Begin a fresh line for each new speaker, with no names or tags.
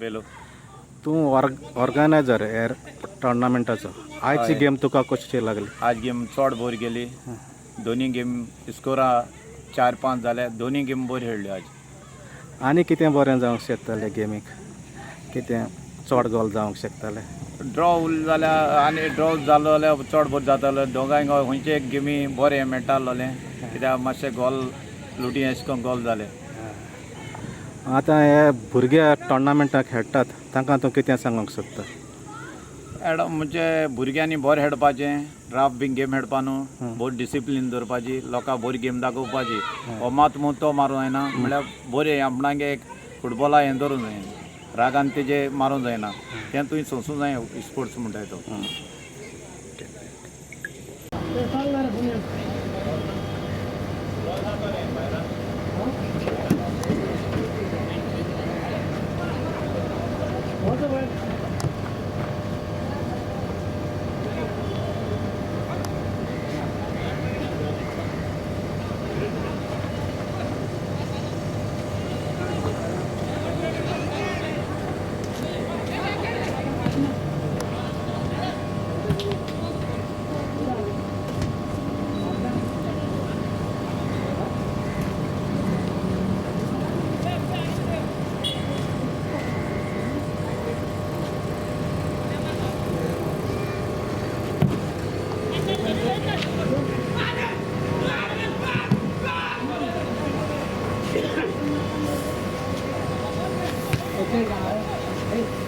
बेलो.
तूं ऑर्गनायजर हे टोर्नामेंटाचो. आयची
हय.
गेम तुका कशी लागली?
आज गेम चड बरी गेली. दोनी गेम स्कोरा 4-5 जाले. दोनी गेम बरी खेळ्ळ्यो आज.
आनी कितें बरें जावंक शकतालें गेमीक? कितें चड गोल जावंक शकताले?
ड्रॉ उरलो जाल्यार आनी ड्रॉ जालो जाल्यार चड बरें जातालो. दोगांय खंयचे एक गेमी बरें मेळटा आसलोलें, कित्याक मातशे गोल लुटी अशें करून गोल जाले.
आतां हे भुरगे टोर्नामेंटाक खेळटात, तांकां तूं कितें सांगूंक सोदता?
एड म्हणजे भुरग्यांनी बरें खेळपाचें, राफ बी गेम खेळपा न्हू, बरी डिसिप्लीन दवरपाची, लोकांक बरी गेम दाखोवपाची. हो मात म्हूण तो मारूंक जायना, म्हणल्यार बरें आपणागे एक फुटबॉला हें दवरूंक जाय, रागान तेजे मारूंक जायना. तें तुवें सोंसूंक जाय, स्पोर्ट्स म्हणटाय तो.
Okay.